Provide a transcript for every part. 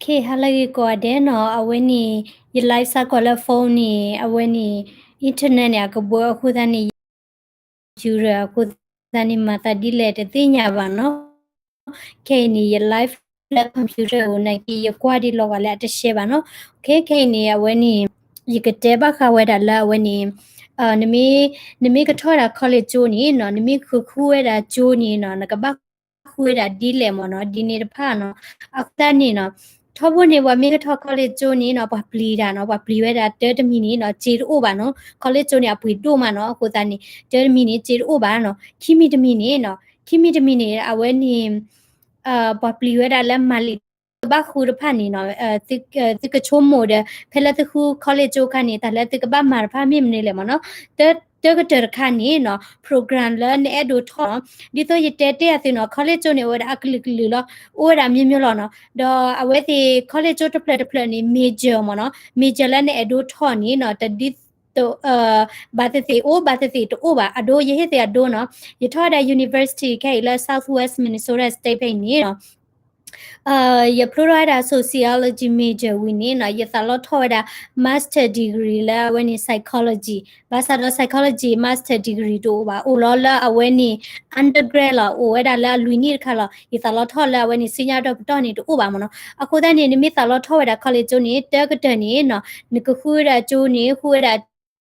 ဟါလၢအဂ့ၤကိးဂၤဒဲးနီၤ, အဝဲန့ၣ် ယ live စ့ၢ်ကီးလၢ phone န့ၣ် အဝဲန့ၣ် internet န့ၣ် အကဘှီအဃိသတးန့ၣ် computer အဃိသတးန့ၣ် မၤသးဒ်လဲၣ်တသ့ၣ်ညါဘၣ်နီၤ. ခဲအံၤန့ၣ် ယ live လၢ computer အိၣ်နာ်က့ ယကွၢ်ဒ်လီၤဂာ်လၢအတရှဲဘၣ်နီၤ. ခဲခဲအံၤန့ၣ် အဝဲန့ၣ် ယကတဲဘၣ်ဃးဝဲဒၣ်လၢအဝဲန့ၣ် နမ့ၢ် နမ့ၢ်ကထီၣ်ဝဲဒၣ် college ကၠိန့ၣ်နီၤ, နမ့ၢ်ဃုဃုဝဲဒၣ်ကၠိန့ၣ်နီၤ, နကဘၣ်ဃုဝဲဒၣ်ဒ်လဲၣ်မ့ၢ်နီၤ, ဒ်န့ၣ်တဖၣ်နီၤ. အဃိသတးန့ၣ်နီၤ, ထီဘိန့ၣ် ပှၤမ့ၢ်ကထီၣ် college ကၠိန့ၣ်နီၤ, ပှၤပျံၤတၢ်နီၤ, ပှၤပျံၤဝဲဒၣ်တၢတမံၤန့ၣ်နီၤ, စ့တအိၣ်ဘၣ်နီၤ. college ကၠိန့ၣ် အပှ့ၤဒိၣ်မးနီၤ, အဃိသတးန့ၣ် တၢတမံၤန့ၣ် စ့တအိၣ်ဘၣ်နီၤ. ခံမံၤတမံၤန့ၣ်နီၤ, ခံမံၤတမံၤန့ၣ် အဝဲန့ၣ် ပှၤပျံၤဝဲဒၣ်လၢမၤလံာ် ကဘၣ်ဃုတဖၣ်န့ၣ်နီၤ, သုကဆိကမိၣ်ဒီး ဖဲလၢသုဃု college ကၠိအခါန့ၣ် တၢ်လၢသုကဘၣ်မၤတဖၣ်မ့ၢ်မနုၤလဲၣ်မ့ၢ်နီၤ. တၢကတၢၢ်တခါန့ၣ်နီၤ, program လၢနအဲၣ်ဒိးထီၣ်နီၤ, ဒ်သိးယတဲတ့ၢ်အသုနီၤ, college ကၠိန့ၣ် အိၣ်ဝဲဒၣ်အကလုာ်ကလုာ်လီၤ, အိၣ်ဝဲဒၣ်မျိုးမျိုးလီၤနီၤ. ဒီးအဝဲသ့ၣ် college ကၠိတဖျၢၣ်တဖျၢၣ်န့ၣ် major မ့ၢ်နီၤ, major လၢနအဲၣ်ဒိးထီၣ်န့ၣ်နီၤ, တဒ် ဘၣ်သ့ၣ်သ့ၣ်အိၣ် ဘၣ်သ့ၣ်သ့ၣ်တအိၣ်ဘၣ်. အဒိ ယဟ့ၣ်သ့ၣ်အဒိနီၤ, ယထီၣ်ဝဲဒၣ် university ခဲအံၤလၢ Southwest Minnesota State ဖဲအံၤန့ၣ်နီၤ, ယဖျိထီၣ်ဝဲဒၣ် sociology major ဝံၤန့ၣ်နီၤ, ယသးလီထီၣ်ဝဲဒၣ် master degree လၢအဝဲန့ၣ် psychology, ဘၣ်ဆၣ်ဒီး psychology master degree တအိၣ်ဘၣ်, အိၣ်လီၤလၢအဝဲန့ၣ် undergrad လီၤ, အိၣ်ဝဲဒၣ်လၢအလွံၢ်နံၣ်တခါလီၤ. ယသးလီထီၣ်လၢအဝဲန့ၣ် စံညါဒီပတီၢ်န့ၣ်တအိၣ်ဘၣ်မ့ၢ်နီၤ. အဃိသတးန့ၣ် နမ့ၢ်သးလီထီၣ်ဝဲဒၣ် college ကၠိန့ၣ် တၢကတၢၢ်န့ၣ်နီၤ, နကဃုဝဲဒၣ်ကၠိန့ၣ် ဃုဝဲဒၣ်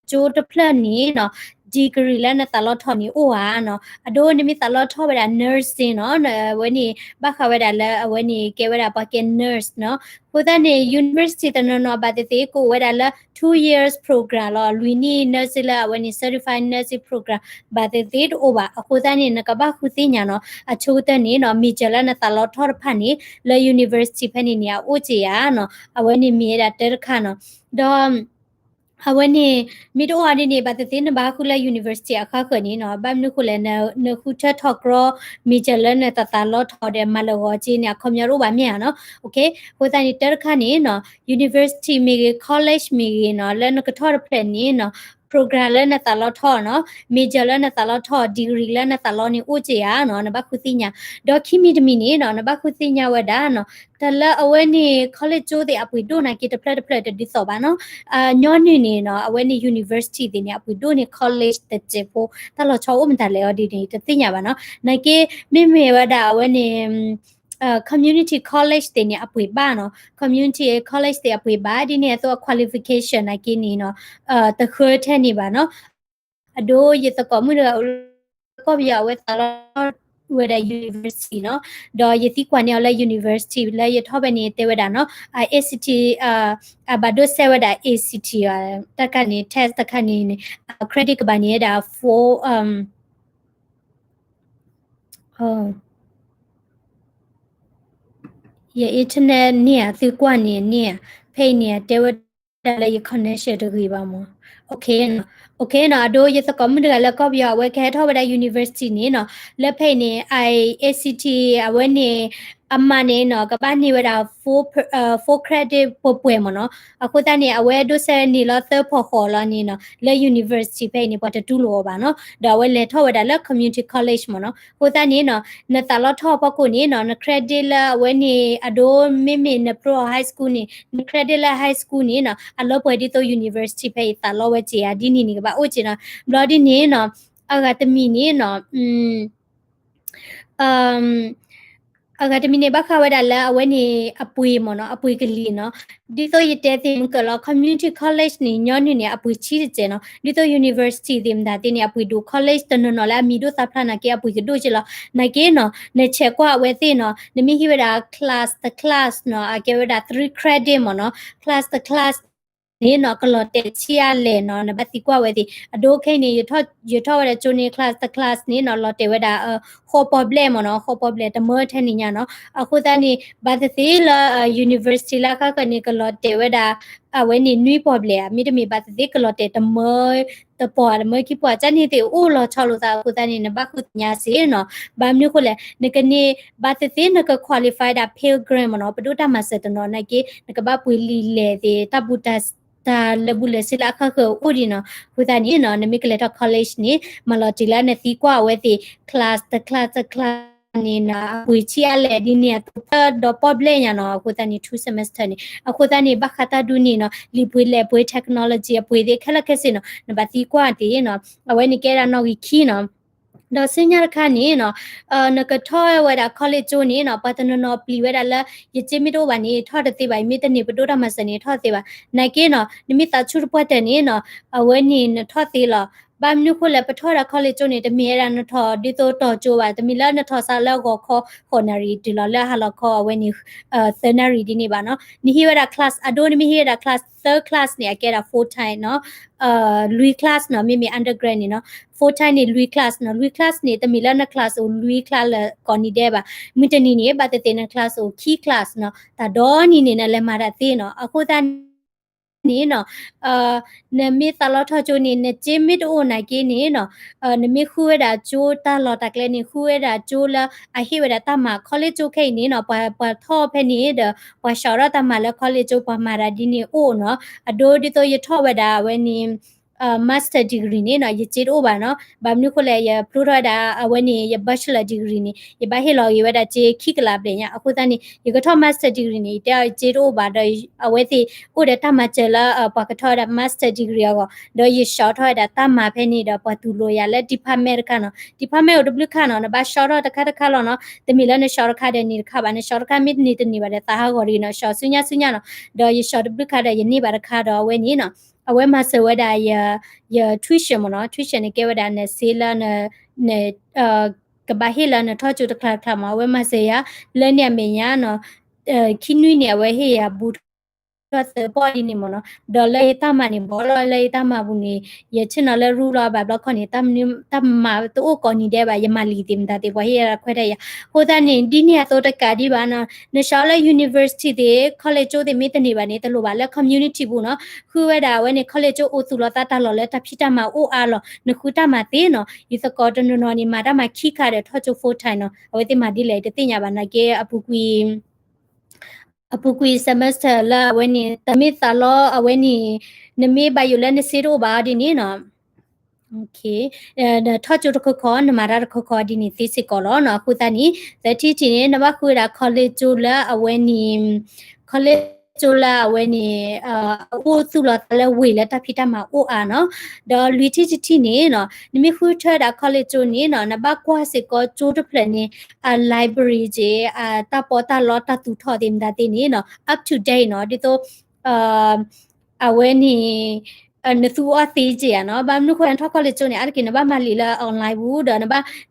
ကၠိတဖျၢၣ်န့ၣ်နီၤ, degree လၢနသးလီထီၣ်န့ၣ်အိၣ်ဧါနီၤ. အဒိနမ့ၢ်သးလီထီၣ်ဝဲဒၣ် nursing နီၤ, အဝဲန့ၣ် ဘၣ်ဃးဝဲဒၣ်လၢအဝဲန့ၣ် ကဲဝဲဒၣ်ပှၤကဲ nurse နီၤ. အဃိသတးန့ၣ် university တနီၤနီၤဘၣ်သ့ၣ်သ့ၣ် ကအိၣ်ဝဲဒၣ်လၢ two years program လီၤ, လွံၢ်နံၣ် nursing လၢအဝဲန့ၣ် certified nursing program ဘၣ်သ့ၣ်သ့ၣ်တအိၣ်ဘၣ်. အဃိသတးန့ၣ် နကဘၣ်ဃုသ့ၣ်ညါနီၤ, အဆိကတၢၢ်န့ၣ်နီၤ, major လၢနသးလီထီၣ်တဖၣ်န့ၣ် လၢ university ဖဲန့ၣ်န့ၣ် အအိၣ်က့ၤဧါနီၤ, အဝဲန့ၣ်မ့ၢ်ဝဲဒၣ်တၢတခါနီၤ. ဒီး အဝဲန့ၣ် မ့ၢ်တအိၣ်အီၤဒ်န့ၣ် ဘၣ်သ့ၣ်သ့ၣ်နဘၣ်ဃုလၢ university အဃၣ်ဃၢၤန့ၣ်နီၤ, ဘၣ်မနုၤဃိလဲၣ်, န နဃုထၢထီၣ်ကြီ major လၢနသးသးလီထီၣ်ဒီး မၤလၢာ်ဂီၤက့န့ၣ် အခီပညီတအိၣ်ဘၣ်မ့ၢ်ဧါနီၤ. အဃိသတးန့ၣ် တၢတခါန့ၣ်နီၤ, university မ့ၢ်ဂ့ၤ college မ့ၢ်ဂ့ၤနီၤ, လၢနကထီၣ်တဖျၢၣ်န့ၣ်နီၤ, program လၢနသးလီထီၣ်နီၤ, major လၢနသးလီထီၣ်, degree လၢနသးလီန့ၣ်အိၣ်က့ၤဧါနီၤ, နဘၣ်ဃုသ့ၣ်ညါ. ဒီးခံမံၤတမံၤန့ၣ်နီၤ, နဘၣ်ဃုသ့ၣ်ညါဝဲဒၣ်နီၤ, တၢ်လၢအဝဲန့ၣ် college ကၠိသ့ၣ်အပှ့ၤဒိၣ်နာ်က့ တဖျၢၣ်တဖျၢၣ်တဒ်သိးဘၣ်နီၤ. ညီနုၢ်န့ၣ်နီၤ, အဝဲန့ၣ် university သ့ၣ်န့ၣ် အပှ့ၤဒိၣ်န့ၢ် college တစဲးဖိ, တၢ်လီၤဆီအိၣ်မတၤလဲၣ်အီၤဒ်န့ၣ် တသ့ၣ်ညါဘၣ်နီၤ. နာ်က့ မ့မ့ၢ်ဝဲဒၣ်အဝဲန့ၣ် community college သ့ၣ်န့ၣ် အပှ့ၤဘၣ်နီၤ, community college သ့ၣ်အပှ့ၤဘၣ်, ဒ်န့ၣ်အသိးအ qualification နာ်က့န့ၣ်နီၤ, တဃၢထဲန့ၣ်ဘၣ်နီၤ. အဒိ ယသကိးမုၣ်တဂၤအိၣ်လၢကီၢ်ပယီၤ အဝဲသးလီထီၣ်ဝဲဒၣ် university နီၤ, ဒီးယသံကွၢ်န့ၢ်အီၤလၢ university လၢယထီၣ်ဖဲန့ၣ် တဲဝဲဒၣ်နီၤ, ACT, အဘၣ်ဒိစဲဝဲဒၣ် ACT တၢ်ခါန့ၣ် test တခါန့ၣ်န့ၣ် credit ကဘၣ်န့ၢ်ဝဲဒၣ် four, ယ internet န့ၣ်ဧါ, သုကွၢ်န့ၣ်န့ၣ်ဧါ, ဖဲအံၤန့ၣ် တဲဝဲဒၣ်လၢယ connection တဂ့ၤဘၣ်မး. OK နီၤ, OK နီၤ, အဒိ ယသကိးမုၣ်တဂၤလၢကီၢ်ပယီၤ အဝဲကဟဲထီၣ်ဝဲဒၣ် university န့ၣ်နီၤ, လၢဖဲအံၤန့ၣ် I, ACT အဝဲန့ၣ် အမၤန့ၣ်နီၤ, ကဘၣ်န့ၢ်ဝဲဒၣ် four, four credit ပှဲၤပှဲၤမးနီၤ. အဃိသတးန့ၣ် အဝဲဒိးစဲန့ၢ်လီၤသၢဖီၣ်ဃီလီၤန့ၣ်နီၤ, လၢ university ဖဲအံၤန့ၣ် ပှၤတတူၢ်လိာ်အီၤဘၣ်နီၤ, ဒီးအဝဲလဲၤထီၣ်ဝဲဒၣ်လၢ community college မးနီၤ. အဃိသတးန့ၣ်နီၤ, နသးလီထီၣ်အဖီခိၣ်န့ၣ်နီၤ, န credit လၢအဝဲန့ၣ် အဒိ မ့မ့ၢ်နဖျိအီၤ high school န့ၣ်, န credit လၢ high school န့ၣ်နီၤ, အလီၤပှဲၤဒ်သိး university ဖဲအံၤသးလီဝဲက့ၤဧါ, ဒ်န့ၣ်န့ၣ် ကဘၣ်အိၣ်က့ၤနီၤ. ဘျီဒ်န့ၣ်နီၤ, အဂၤတမံၤန့ၣ်နီၤ, အဂၤတမံၤန့ၣ် ဘၣ်ဃးဝဲဒၣ်လၢအဝဲန့ၣ် အပှ့ၤမးနီၤ, အပှ့ၤကလံၤနီၤ. ဒ်သိးယတဲသ့ၣ်မုၢ်ကၢၢ်လီၤ, community college န့ၣ် ညီနုၢ်န့ၣ် အပှ့ၤဆံးတစဲးနီၤ. ဒ်သိး university သ့ၣ်မတၤသ့ၣ်န့ၣ် အပှ့ၤဒိၣ်, college တနီၤနီၤလၢအမံၤဒိၣ်သးဖျါနာ်က့ အပှ့ၤကဒိၣ်က့လီၤ. နာ်က့နီၤ, နဆဲးကွၢ်အဝဲသ့ၣ်နီၤ, နမ့ၢ်ဟံးဝဲဒၣ် class တ class နီၤ, အကဲဝဲဒၣ် three credit မးနီၤ, class တ class န့ၣ်နီၤ ကလီၤတဲာ်ဆံးအါလဲၣ်နီၤ, နဘၣ်သံကွၢ်ဝဲသ့ၣ်. အဒိခဲအံၤန့ၣ် ယထီၣ်ဝဲဒၣ်ကၠိန့ၣ် class တ class န့ၣ်နီၤ လီၤတဲာ်ဝဲဒၣ် ဃိးပီၤဘျဲၣ်မးနီၤ, ဃိးပီၤဘျဲၣ် တမၢထဲန့ၣ်ညါနီၤ. အဃိသတးန့ၣ် ဘၣ်သ့ၣ်သ့ၣ်လၢ university လၢအဃၣ်ဃၢၤန့ၣ် ကလီၤတဲာ်ဝဲဒၣ် အဝဲန့ၣ်နွံပီၤဘျဲၣ်ဧါ, မ့တမ့ၢ်ဘၣ်သ့ၣ်သ့ၣ်ကလီၤတဲာ်တမၢ တပီၤ တမၢခံပီၤ ကန့ၣ်သ့ၣ်အိၣ်လီၤဆီလိာ်သးအဃိသတးန့ၣ် နဘၣ်ဃုသ့ၣ်ညါစ့ၢ်နီၤ. ဘၣ်မနုၤအဃိလဲၣ်, နကန့ၢ် ဘၣ်သ့ၣ်သ့ၣ်နက qualify ဒၣ် Pell Grant မးနီၤ, ပဒိၣ်တၢ်မၤစၢၤတနီၤနာ်က့ နကဘၣ်ပှ့ၤလံာ်လဲၢ်သ့ၣ် တၢ်ဘူးတၢ် တၢ်လၢာ်ဘူၣ်လၢာ်စ့လၢအဃၣ်ဃၢၤအိၣ်ဒံးနီၤ. အဃိသတးန့ၣ်နီၤ နမ့ၢ်ကလဲၤထီၣ် college န့ၣ် မၤလီၤတံၢ်လၢနသံကွၢ်အဝဲသ့ၣ် class တ class တ class န့ၣ် အပှ့ၤဆံးအါလဲၣ်ဒ်န့ၣ်အသိး တၢ်ဒီပီၣ်ဘျဲၣ်ညါနီၤ, အဃိသတးန့ၣ် two semester န့ၣ် အဃိသတးန့ၣ် ဘၣ်ဃးတၢ်ဒုးန့ၣ်နီၤ လံာ်ပှ့ၤလဲၣ်ပှ့ၤ technology အပှ့ၤသ့ၣ်ခဲလၢာ်ခဲဆ့နီၤ နဘၣ်သံကွၢ်တ့ၢ်နီၤ, အဝဲန့ၣ်ကဲဒၣ်နီၣ်ဂံၢ်ခံနီၤ. ဒီးဆူညါတခါန့ၣ်နီၤ နကထီၣ်ဝဲဒၣ် college ကၠိန့ၣ်နီၤ ပှၤတနီၤနီၤပျံၤဝဲဒၣ်လၢ ယစ့မ့ၢ်တအိၣ်ဘၣ်န့ၣ် ထီၣ်တသ့ဘၣ်, ယမ့ၢ်တန့ၢ်ပဒိၣ်တၢ်မၤစၢၤန့ၣ် ထီၣ်တသ့ဘၣ်. နာ်က့နီၤ နမ့ၢ်သးဆူၣ်တပှၢ်တၢၢ်န့ၣ်နီၤ အဝဲန့ၣ်နထီၣ်သ့လီၤ. ဘၣ်မနုၤဃိလဲၣ် ပထီၣ်ဝဲဒၣ် college ကၠိန့ၣ် တမ့ၢ်ဝဲဒၣ်နထီၣ်ဒ်သိးတီၤကၠိဘၣ်, တမ့ၢ်လၢနထီၣ်စးလၢအဂီၤခီ ဃိးနၣ်ရံၣ် တုၤလီၤလၢအဟါလီၤခီ အဝဲန့ၣ် သၢနၣ်ရံၣ်ဒ်န့ၣ်ဘၣ်နီၤ. နဟ့ၣ်ဝဲဒၣ် class အဒိ နမ့ၢ်ဟ့ၣ်ဝဲဒၣ် class သၢ class န့ၣ် အကဲဒၣ် full time နီၤ လွံၢ် class နီၤ, မ့မ့ၢ် undergrad န့ၣ်နီၤ full time န့ၣ် လွံၢ် class နီၤ. လွံၢ် class န့ၣ် တမ့ၢ်လၢန class အိၣ်လွံၢ် class လၢကိးနံၤဒဲးဘၣ်. မုၢ်တနံၤန့ၣ် ဘၣ်သ့ၣ်သ့ၣ်န class အိၣ်ခံ class နီၤ, တၢ်ဒီနံၤန့ၣ် နလဲၤမၤတၢ်သ့နီၤ. အဃိသတးန့ၣ်နီၤ နမ့ၢ်သးလီထီၣ်ကၠိန့ၣ် နစ့မ့ၢ်တအိၣ်နာ်က့န့ၣ်နီၤ နမ့ၢ်ဃုဝဲဒၣ်ကၠိတၢ်လီၢ်တၢ်ကျဲန့ၣ် ဃုဝဲဒၣ်ကၠိလၢအဟ့ၣ်ဝဲဒၣ်တၢ်မၤ college ကၠိခဲအံၤန့ၣ်နီၤ ပှၤ ပှၤထီၣ်ဖဲန့ၣ်ဒီး ပှၤစးထီၣ်တၢ်မၤလၢ college ကၠိ ပှၤမၤတၢ်ဒ်န့ၣ်အိၣ်နီၤ. အဒိဒ်သိးယထီၣ်ဝဲဒၣ်အဝဲန့ၣ် master degree န့ၣ်နီၤ ယစ့တအိၣ်ဘၣ်နီၤ. ဘၣ်မနုၤဃိလဲၣ် ယဖျိထီၣ်ဝဲဒၣ်အဝဲန့ၣ် ယ bachelor degree န့ၣ် ယဘၣ်ဟ့ၣ်လီၤက့ၤဝဲဒၣ်စ့ခံကလးဘျဲၣ်ညါ. အဃိသတးန့ၣ် ယကထီၣ် master degree န့ၣ် ယတဲအီၤယစ့တအိၣ်ဘၣ်ဒီး အဝဲသ့ၣ်အိၣ်ဒီးတၢ်မၤစၢၤလၢ ပှၤကထီၣ်ဝဲဒၣ် master degree အဂီၢ် ဒီးယစးထီၣ်ဝဲဒၣ်တၢ်မၤဖဲန့ၣ်ဒီး ပှၤတူၢ်လိာ်ယၤလၢ department တခါနီၤ. department အိၣ်တဘျုးခါနီၤ, နဘၣ်စးထီၣ်တခါတခါလီၤနီၤ. တမ့ၢ်လၢနစးတခါဒီးန့ၢ်တခါဘၣ်, နစးတခါမ့ၢ်တန့ၢ်တန့ၢ်ဘၣ်ဒီး သးဟးဂီၤတဂ့ၤနီၤ, စးဆူညါဆူညါနီၤ. ဒီးယစးတဘျုးခါဒီးယန့ၢ်ဘၣ်တခါဒီးအဝဲန့ၣ်နီၤ အဝဲမၤစၢၤဝဲဒၣ်ယ tuition မ့ၢ်နီၤ. tuition န့ၣ်ကဲဝဲဒၣ်နစ့လၢ ကဘၣ်ဟ့ၣ်လၢနထီၣ်ကၠိတခါတခါမ့ၢ် အဝဲမၤစၢၤယၤ လၢန့ၣ်အမဲာ်ညါနီၤ ခံနွံန့ၣ် အဝဲဟ့ၣ်ယၤဘူးထီၣ်သၢပီၢ်ဒ်န့ၣ်မ့ၢ်နီၤ. ဒီးလၢယတၢ်မၤန့ၣ် ဘီလီၤလၢယတၢ်မၤပူၤန့ၣ် ယဆ့ၣ်နီၤလၢရူလီၤဘၣ်ဘျီခီန့ၣ် တၢ်မၤတအိၣ်ကိးနံၤဒဲးဘၣ်, ယမၤလံာ်သ့ၣ်မတၤသ့ၣ် ပှၤဟ့ၣ်ယၤခွဲးတၢ်ယၤ. အဃိသတးန့ၣ် ဒ်န့ၣ်အသိးတကးဒံးဘၣ်နီၤ, နစးလၢ university သ့ၣ် college ကၠိသ့ၣ် မ့ၢ်တန့ၢ်ဘၣ်န့ၣ် တလိၣ်ဘၣ်လၢ community ပူၤနီၤ. ဃုဝဲဒၣ်အဝဲန့ၣ် college ကၠိ အိၣ်သူၣ်လီၤသးတၢ်လီၢ်လၢတၢ်ဖံးတၢ်မၤအိၣ်အါလီၤ, နဃုတၢ်မၤသ့နီၤ. ယသကိးတနီၤနီၤန့ၣ် မၤတၢ်မၤခံခါဒီးထီၣ်ကၠိ full time နီၤ. အဝဲသ့ၣ်မၤဒ်လဲၣ်တသ့ၣ်ညါဘၣ်နာ်က့ အပူၤကွံာ် အပူၤကွံာ် semester လၢအဝဲန့ၣ် တမ့ၢ်သးလီအဝဲန့ၣ် နမ့ၢ်ဘၣ်ယိၣ်လၢနစ့တအိၣ်ဘၣ်ဒ်န့ၣ်နီၤ ထီၣ်ကၠိတခီခီ နမၤတၢ်တခီခီဒ်န့ၣ်သ့စ့ၢ်ကီးလီၤနီၤ. အဃိသတးန့ၣ် သၢထံၣ်တထံၣ်န့ၣ် နဘၣ်ဃုဝဲဒၣ် college ကၠိလၢအဝဲန့ၣ် college ကၠိလၢအဝဲန့ၣ် အအိၣ်သူၣ်လီၤသးလၢဝ့ၢ်လၢတၢ်ဖံးတၢ်မၤအိၣ်အါနီၤ. ဒီးလွံၢ်ထံၣ်တထံၣ်န့ၣ်နီၤ နမ့ၢ်ဃုထၢဝဲဒၣ် college ကၠိန့ၣ်နီၤ နဘၣ်ကွၢ်စ့ၢ်ကီးကၠိတဖျၢၣ်န့ၣ် အ library က့ အတၢ်ပီးတၢ်လီတၢ်သူၣ်ထီၣ်သ့ၣ်မတၤသ့ၣ်န့ၣ်နီၤ up to date နီၤ ဒ်သိး အဝဲန့ၣ် နသူအီၤသ့က့ဧါနီၤ. ဘၣ်မနုၤဃိနထီၣ် college ကၠိန့ၣ် အါတက့ၢ်နဘၣ်မၤလံာ်လၢ online ပူၤ ဒီး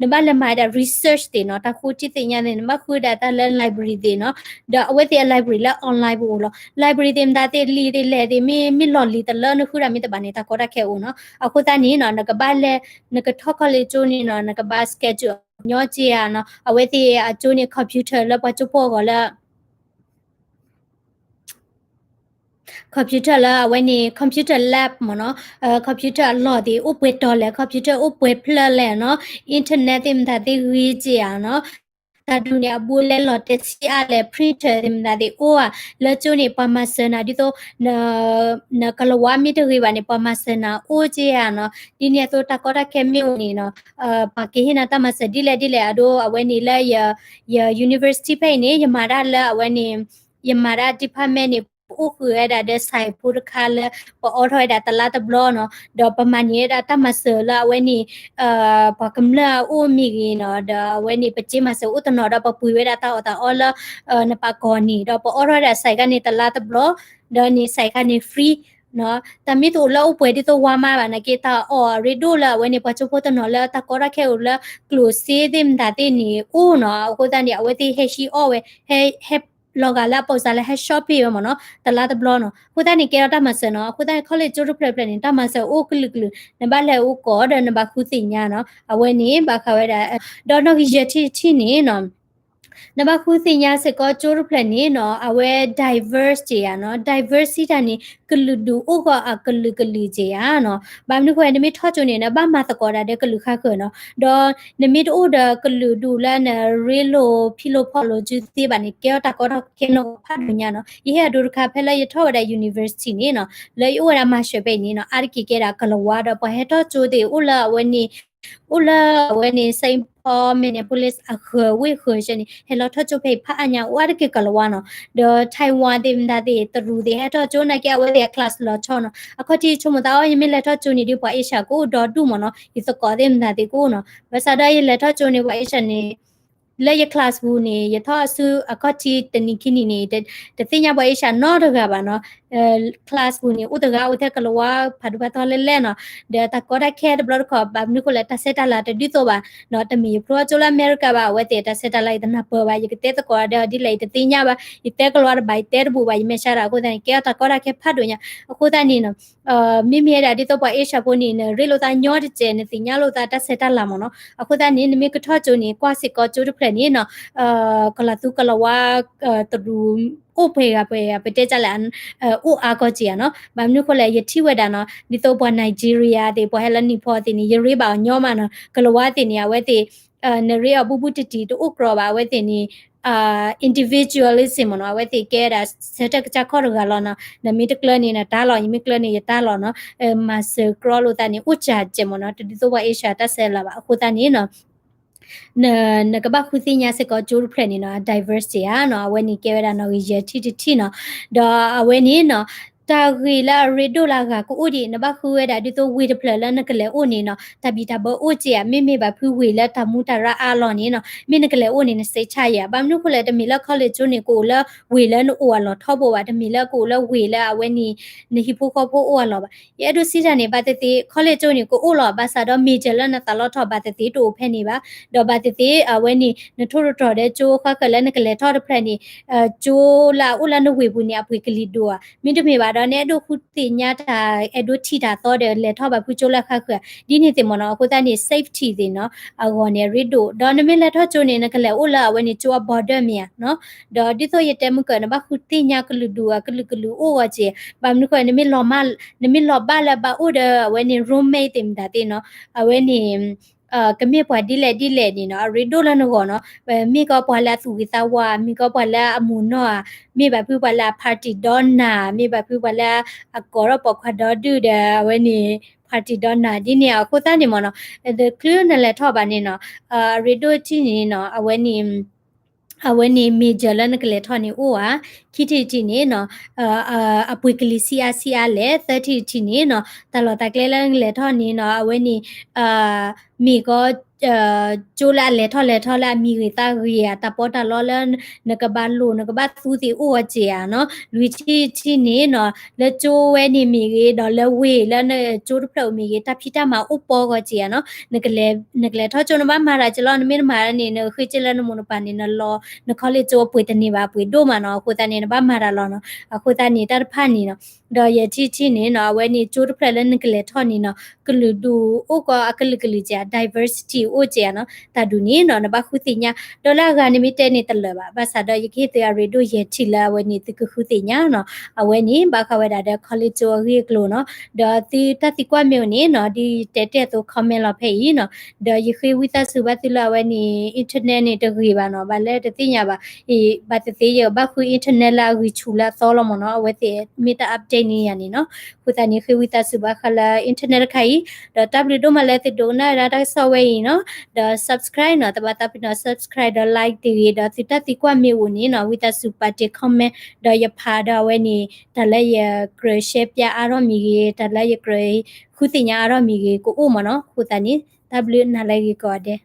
နဘၣ်လဲၤမၤဝဲဒၣ် research သ့ၣ်နီၤ တၢ်ဃိထံသ့ၣ်ညါသ့ၣ် နဘၣ်ဃုဒၣ်တၢ်လၢ library သ့ၣ်နီၤ ဒီးအဝဲသ့ၣ်အ library လၢ online ပူၤအိၣ်လီၤ. library သ့ၣ်မတၤသ့ၣ် လံာ်သ့ၣ်လဲၢ်သ့ၣ် မ့ၢ် မ့ၢ်လီၢ်လံၤတလၢနဃုဒၣ်မ့ၢ်တဘၣ်န့ၣ် တၢ်ကီတၢ်ခဲအိၣ်နီၤ. အဃိသတးန့ၣ်နီၤ နကဘၣ်လဲၤ နကထီၣ် college ကၠိန့ၣ်နီၤ နကဘၣ် schedule ညီက့ဧါနီၤ. အဝဲသ့ၣ်အကၠိန့ၣ် computer လၢပှၤကၠိဖိအဂီၢ်လၢ computer လၢအဝဲန့ၣ် computer lab မ့ၢ်နီၤ computer အလီၢ်သ့ၣ် အိၣ်ပှဲၤတီၤလဲၣ် computer အိၣ်ပှဲၤဖျၢၣ်လဲၣ်နီၤ internet သ့ၣ်မတၤသ့ၣ်ဂ့ၤက့ဧါနီၤ. တၢ်ဒုးန့ၣ် အဘူးလဲလီၤတဲာ်ဆံးအါလဲၣ် printer သ့ၣ်မတၤသ့ၣ်အိၣ်ဧါ လၢကၠိန့ၣ် ပှၤမၤစၢၤနၤ ဒ်သိး နကလၤဝါမ့ၢ်တဂ့ၤဘၣ်န့ၣ် ပှၤမၤစၢၤနၤအိၣ်က့ဧါနီၤ. ဒ်န့ၣ်အသိးတၢ်ကီတၢ်ခဲမ့ၢ်အိၣ်န့ၣ်နီၤ ပှၤကဟ့ၣ်နၤတၢ်မၤစၢၤဒ်လဲၣ်ဒ်လဲၣ် အဒိ အဝဲန့ၣ်လၢ ယ university ဖဲအံၤန့ၣ် ယမၤတၢ်လၢအဝဲန့ၣ် ယမၤတၢ် department န့ၣ် ပအိၣ်ဃုာ်ဝဲဒၣ်ဒီး ဆိုင် ဖိတခါလၢ ပအီထီၣ်ဝဲဒၣ်တလါတဘျီနီၤ ဒီးပမၤန့ၢ်ဝဲဒၣ်တၢ်မၤစၢၤလၢအဝဲန့ၣ် ပှၤကမျၢၢ်အအိၣ်မ့ၢ်ဂ့ၤနီၤ ဒီးအဝဲန့ၣ် ပစ့မၤစၢၤအိၣ်တနီၤဒီး ပပှ့ၤဝဲဒၣ်တၢ်အီၣ်တၢ်အီလၢ နပာ်ကီၢ်န့ၣ် ဒီးပအီထီၣ်ဝဲဒၣ် ဆိုင် ခါန့ၣ် တလါတဘျီ ဒီးန့ၣ် ဆိုင် ခါန့ၣ် free နီၤ တၢ်မ့ၢ်တအိၣ်လၢအိၣ်ပှဲၤဒ်သိးဝါမါဘၣ်နာ်က့ တၢ်အီၣ်အရ့ဒိၣ်လၢအဝဲန့ၣ် ပှၤကၠိဖိတနီၤလၢတၢ်ကီတၢ်ခဲအိၣ်လၢ ကျိၣ်စ့သ့ၣ်မတၤသ့ၣ်န့ၣ် အိၣ်နီၤ အဃိသတးန့ၣ် အဝဲသ့ၣ်ဟဲဟံးအီၣ်ဝဲ ဟဲ ဟဲ လီၤဂာ်လၢအပိာ်စးလၢဟဲ shopping ဝဲမ့ၢ်နီၤ တလါတဘျီနီၤ အဃိသတးန့ၣ် ကဲထီၣ်တၢ်မၤစၢၤနီၤ အဃိသတးန့ၣ် college ကၠိတဖျၢၣ်ဖျၢၣ်န့ၣ် တၢ်မၤစၢၤအိၣ်ကလုာ်ကလုာ် နဘၣ်လဲၤအိၣ်ကိးဒီးနဘၣ်ဃုသ့ၣ်ညါနီၤ အဝဲန့ၣ် ဘၣ်ဃးဝဲဒၣ် ဒီးနီၣ်ဂံၢ်ယဲၢ်ထံၣ်တထံၣ်န့ၣ်နီၤ နဘၣ်ဃုသ့ၣ်ညါစ့ၢ်ကီးကၠိတဖျၢၣ်န့ၣ်နီၤ အဝဲ diverse က့ဧါနီၤ diversity တၢ်န့ၣ် ကလုာ်ဒူၣ်အိၣ်ဂီၢ်အကလုာ်ကလုာ်က့ဧါနီၤ ဘၣ်မနုၤဃိ နမ့ၢ်ထီၣ်ကၠိန့ၣ် နဘၣ်မၤသကိးဒၣ်ဒီးကလုာ်ဃၣ်ဃၢၤနီၤ ဒီးနမ့ၢ်တအိၣ်ဒီးကလုာ်ဒူၣ်လၢနရ့လိာ်ဖံးလိာ်ဖီၣ်လိာ်စုသ့ဘၣ်န့ၣ် ကဲထီၣ်တၢ်ကီတၢ်ခဲနီၢ်ကီၢ်ဖးဒိၣ်ညါနီၤ ယဟ့ၣ်အဒိတခါ ဖဲလၢယထီၣ်ဝဲဒၣ် university န့ၣ်နီၤ လၢယအိၣ်ဝဲဒၣ် master ဖဲအံၤန့ၣ်နီၤ အါတက့ၢ်ကဲဒၣ်ကလၤဝါဒီး ပှၤဟဲထီၣ်ကၠိသ့ၣ်အိၣ်လၢအဝဲန့ၣ် အိၣ်လၢအဝဲန့ၣ် Saint Paul Minneapolis အဃၢၤဝ့ၢ်ဃၢၤဆဲန့ၣ် ဟဲလီၤထီၣ်ကၠိဖဲအံၤဖးအါညါ အိၣ်အါတက့ၢ်ကလၤဝါနီၤ. ဒီး Taiwan သ့ၣ်မတၤသ့ၣ် တရူးသ့ၣ် ဟဲထီၣ်ကၠိနာ်က့ အဝဲသ့ၣ်အ class လီၤဆီနီၤ. အခီၣ်ထံးဆိကမိၣ်သးအီၤ ယမ့ၢ်လဲၤထီၣ်ကၠိန့ၣ်ဒီး ပှၤ Asia ကအိၣ်ဒီဒူၣ်မ့ၢ်နီၤ, ယသကိးသ့ၣ်မတၤသ့ၣ်ကအိၣ်နီၤ. ဘၣ်ဆၣ်ဒီးယလဲၤထီၣ်ကၠိန့ၣ် ပှၤ Asia န့ၣ် လၢယ class ပူၤန့ၣ် ယထီၣ်ဆူအခီၣ်ထံးတနံၤခံနံၤန့ၣ် တသ့ၣ်ညါပှၤ Asia နီတဂၤဘၣ်နီၤ. class ပူၤန့ၣ် အိၣ်တဂၤအိၣ်ထဲကလၤဝါဖးဒိၣ်ဖးထီလဲၣ်လဲၣ်နီၤ. ဒီးတၢ်ကီတၢ်ခဲတဘျီတခီၣ် ဘၣ်မနုၤဃိလဲၣ် တၢ်ဆဲးတၢ်လၤတဒ်သိးဘၣ်နီၤ. တမ့ၢ်ယဖျိထီၣ်ကၠိလၢအမဲရကၤဘၣ်, အဝဲသ့ၣ်တၢ်ဆဲးတၢ်လၤယတနၢ်ပၢၢ်ဘၣ်, ယကတဲသကိးဒီးဒ်လဲၣ်ယတသ့ၣ်ညါဘၣ်, ယတဲကလၤဝါတဘၣ် ယတဲတဘူးဘၣ်, ယမဲာ်ဆှးတၢ်အဃိသတးန့ၣ် ကဲထီၣ်တၢ်ကီတၢ်ခဲဖးဒိၣ်ညါ. အဃိသတးန့ၣ်နီၤ မ့မ့ၢ်ဝဲဒၣ်ဒ်သိးပှၤ Asia ဖိန့ၣ် နရ့လိာ်သးညီတစဲး နသ့ၣ်ညါလိာ်သးတၢ်ဆဲးတၢ်လၤမ့ၢ်နီၤ. အဃိသတးန့ၣ် နမ့ၢ်ကထီၣ်ကၠိန့ၣ် ကွၢ်စ့ၢ်ကီးကၠိတဖျၢၣ်န့ၣ်နီၤ ကလၤသူကလၤဝါ တရူး အိၣ်ပှဲၤဂၤပှဲၤဂၤ ပတဲတၢ်လဲၣ် အိၣ်အါကီၢ်က့ဧါနီၤ. ဘၣ်မနုၤဃိလဲၣ် ယထံၣ်ဝဲဒၣ်နီၤ ဒ်သိးပှၤ Nigeria သ့ၣ် ပှၤဟဲလၢနံၣ်ဖီသ့ၣ်န့ၣ် ယရ့ဘၣ်အီၤညီမးနီၤ. ကလၤဝါသ့ၣ်န့ၣ် အဝဲသ့ၣ် နရ့အီၤဘူးဘူးတံၢ်တံၢ်တအိၣ်ကြီဘၣ်, အဝဲသ့ၣ်န့ၣ် individualism မ့ၢ်နီၤ, အဝဲသ့ၣ်ကဲဝဲဒၣ် ဆၢထၢၣ်ကစၢ်ခီၣ်တဂၤလီၤနီၤ. နမ့ၢ်တကျၢၤန့ၣ် နတၢ်လီၤ, ယမ့ၢ်ကျၢၤန့ၣ် ယတၢ်လီၤနီၤ. မၤစၢၤကြီလိာ်သးန့ၣ် အိၣ်စှၤကဲးမ့ၢ်နီၤ, တဒ်သိးပှၤ Asia တၢ်ဆဲးလၤဘၣ်. အဃိသတးန့ၣ်နီၤ နကဘၣ်ဃုသ့ၣ်ညါစ့ၢ်ကီးကၠိတဖျၢၣ်န့ၣ်နီၤ diversity ဧါနီၤ, အဝဲန့ၣ်ကဲဝဲဒၣ်နီၣ်ဂံၢ်ယဲၢ်ထံၣ်တထံၣ်နီၤ. ဒီးအဝဲန့ၣ်နီၤ တၢ်ဂ့ၢ်လၢအရ့ဒိၣ်လၢအဂၤကအိၣ်ဒံး နဘၣ်ဃုဝဲဒၣ်ဒ်သိးဝ့ၢ်တဖျၢၣ်လၢနကလဲၤအိၣ်န့ၣ်နီၤ တၢ်ဘံၣ်တၢ်ဘၢအိၣ်က့ဧါ, မ့မ့ၢ်ဘၣ်ဖုဝ့ၢ်လၢတၢ်မူတၢ်ရၢအါလီၤန့ၣ်နီၤ မ့ၢ်နကလဲၤအိၣ်န့ၣ် နစ့းဆါယၤ. ဘၣ်မနုၤဃိလဲၣ် တမ့ၢ်လၢ college ကၠိန့ၣ် ကအိၣ်လၢဝ့ၢ်လၢနအိၣ်အလီၢ်ထီဘိဘၣ်, တမ့ၢ်လၢကအိၣ်လၢဝ့ၢ်လၢအဝဲန့ၣ် နဟံၣ်ဖိဃီဖိအိၣ်အလီၢ်ဘၣ်. ယအဲၣ်ဒိးစံးတၢ်န့ၣ် ဘၣ်သ့ၣ်သ့ၣ် college ကၠိန့ၣ် ကအိၣ်လီၤ, ဘၣ်ဆၣ်ဒီး major လၢနသးလီထီၣ်ဘၣ်သ့ၣ်သ့ၣ်တအိၣ်ဖဲန့ၣ်ဘၣ်. ဒီးဘၣ်သ့ၣ်သ့ၣ် အဝဲန့ၣ် နထိၣ်တတြီၤဒီးကၠိဃါဃၢၤလၢနကလဲၤထီၣ်တဖျၢၣ်န့ၣ် ကၠိလၢအအိၣ်လၢနဝ့ၢ်ပူၤန့ၣ် အပှ့ၤကလံၤဒိၣ်ဧါ, မ့တမ့ၢ်ဘၣ်ဒီး နအဲၣ်ဒိးဃုသ့ၣ်ညါတၢ် အဲၣ်ဒိးထံၣ်တၢ်သီဒီး လဲၤထီၣ်ဘၣ်ဖုကၠိလၢအဃါဃၢၤဧါ, ဒ်န့ၣ်သ့ၣ်မ့ၢ်နီၤ. အဃိသတးန့ၣ် safety သ့ၣ်နီၤ အဂီၢ်န့ၣ် အရ့ဒိၣ်. ဒီးနမ့ၢ်လဲၤထီၣ်ကၠိန့ၣ် နကလဲၤအိၣ်လၢအဝဲန့ၣ် ကၠိအ border မ့ၢ်ဧါနီၤ. ဒီးဒ်သိးယတဲမုၢ်ကၢၢ် နဘၣ်ဃုသ့ၣ်ညါကလုာ်ဒူၣ် အကလုာ်ကလုာ်အိၣ်ဂီၢ်က့ၤ, ဘၣ်မနုၤဃိ နမ့ၢ်လီၤဘၣ်လၢဘၣ်အိၣ်ဒီးအဝဲန့ၣ် roommate သ့ၣ်မတၤသ့ၣ်နီၤ, အဝဲန့ၣ် ကမ့ၢ်ပှၤဒ်လဲၣ်ဒ်လဲၣ်န့ၣ်နီၤ အရ့ဒိၣ်လၢနဂီၢ်နီၤ. မ့ၢ်ကီးပှၤလၢအသူၣ်ဂ့ၤသးဝါ, မ့ၢ်ကီးပှၤလၢအမုာ်နီၢ်ဧါ, မ့ၢ်ဘၣ်ဖုပှၤလၢအ party ဒီနၤ, မ့ၢ်ဘၣ်ဖုပှၤလၢအကိးထီၣ်ပိာ်ခွါဒီဒူၣ်ဒီး အဝဲန့ၣ် party ဒီနၤ ဒ်န့ၣ်အဃိသတးန့ၣ်မ့ၢ်နီၤ. တချုးနလဲၤထီၣ်ဘၣ်န့ၣ်နီၤ အရ့ဒိၣ်ထံၣ်န့ၣ်နီၤ အဝဲန့ၣ် အဝဲန့ၣ် major လၢနကလဲၤထီၣ်န့ၣ်အိၣ်ဧါ, ခံထံၣ်တထံၣ်န့ၣ်နီၤ အပှ့ၤကလံၤဆံးအါဆံးအါလဲၣ်, သၢထံၣ်တထံၣ်န့ၣ်နီၤ တၢ်လီၢ်တၢ်ကျဲလၢနကလဲၤထီၣ်န့ၣ်နီၤ အဝဲန့ၣ် မ့ၢ်ကီး ကၠိလၢအလဲၤထီၣ်လဲၤထီလၢအမံၤဂ့ၤသးဂ့ၤဧါ, တၢ်ပီးတၢ်လီလၢ နကဘၣ်လိၣ် နကဘၣ်သူသ့ၣ်အိၣ်ဂီၢ်က့ၤဧါနီၤ. လွံၢ်ထံၣ်တထံၣ်န့ၣ်နီၤ လၢကၠိဝဲန့ၣ်မ့ၢ်ဂ့ၤ ဒီးလၢဝ့ၢ်လၢကၠိတဖျၢၣ်အိၣ်မ့ၢ်ဂ့ၤ တၢ်ဖံးတၢ်မၤအိၣ်ပီဂီၢ်က့ၤဧါနီၤ. နကလဲၤထီၣ်ကၠိ နဘၣ်မၤတၢ်က့ၤလီၤ, နမ့ၢ်တမၤန့ၣ် နဃ့က့ၤလၢနမိၢ်နပၢ်န့ၣ် နလီၤ န college ကၠိပှ့ၤတန့ၢ်ဘၣ် ပှ့ၤဒိၣ်မးနီၤ. အဃိသတးန့ၣ် နဘၣ်မၤတၢ်လီၤနီၤ. အဃိသတးန့ၣ် တၢ်တဖၣ်န့ၣ်နီၤ ဒီးယဲၢ်ထံၣ်တထံၣ်န့ၣ်နီၤ အဝဲန့ၣ်ကၠိတဖျၢၣ်လၢနကလဲၤထီၣ်န့ၣ်နီၤ ကလုာ်ဒူၣ်အိၣ်ကီးအကလုာ်ကလုာ်က့ၤဧါ, diversity အိၣ်က့ၤဧါနီၤ. တၢ်ဒ်န့ၣ်နီၤ နဘၣ်ဃုသ့ၣ်ညါ ဒီးလၢအဂၤန့ၣ်မ့ၢ်တဲန့ၣ်တလၢာ်ဘၣ်, ဘၣ်ဆၣ်ဒီးယကဟ့ၣ်သုအရ့ဒိၣ်ယဲၢ်ထံၣ်လၢအဝဲန့ၣ် သုကဃုသ့ၣ်ညါနီၤ. အဝဲန့ၣ် ဘၣ်ဃးဝဲဒၣ်ဒီး college ကၠိအဂ့ၢ်အကျိၤနီၤ. ဒီးသုတၢ်သံကွၢ်မ့ၢ်အိၣ်န့ၣ်နီၤ ဒ်တဲတဲအသိး comment လီၤဖဲအံၤနီၤ. ဒီးယဃ့ဝံသးစူၤဘၣ်သုလၢအဝဲန့ၣ် internet န့ၣ်တဂ့ၤဘၣ်နီၤ, ဘၣ်လၢတသ့ၣ်ညါဘၣ် ဘၣ်သ့ၣ်သ့ၣ်ယကဘၣ်ဃု internet လၢအဂံၢ်ဆူၣ်လၢအသီလီၤမ့ၢ်နီၤ. အဝဲသ့ၣ်မ့ၢ်တၢ် update န့ၢ်ယၤန့ၣ်နီၤ. အဃိသတးန့ၣ် ဃ့ဝံသးစူၤဘၣ်ဃးလၢ internet တခါအံၤ, ဒီးတၢ်ဘျုးဒိၣ်မးလၢသုဒိကနၣ်ဝဲဒၣ်တၢ်ကစီၣ်ဝဲအံၤနီၤ. ဒီး subscribe နီၤ, တဘၣ်သးပ့ၤနီၣ် subscribe ဒီး like တဂ့ၤ, ဒီးသုတၢ်သံကွၢ်မ့ၢ်အိၣ်န့ၣ်နီၤ ဝံသးစူၤပာ်တ့ၢ် comment ဒီးယဖးဒီးအဝဲန့ၣ် တၢ်လၢယကြၢးရှဲပျါအါထီၣ်မ့ၢ်ဂ့ၤ, တၢ်လၢယကြၢးဃုသ့ၣ်ညါအါထီၣ်မ့ၢ်ဂ့ၤ ကအိၣ်မ့ၢ်နီၤ. အဃိသတးန့ၣ် တၢ်ဘျုးနၤလၢအဂ့ၤကိးဂၤဒဲး.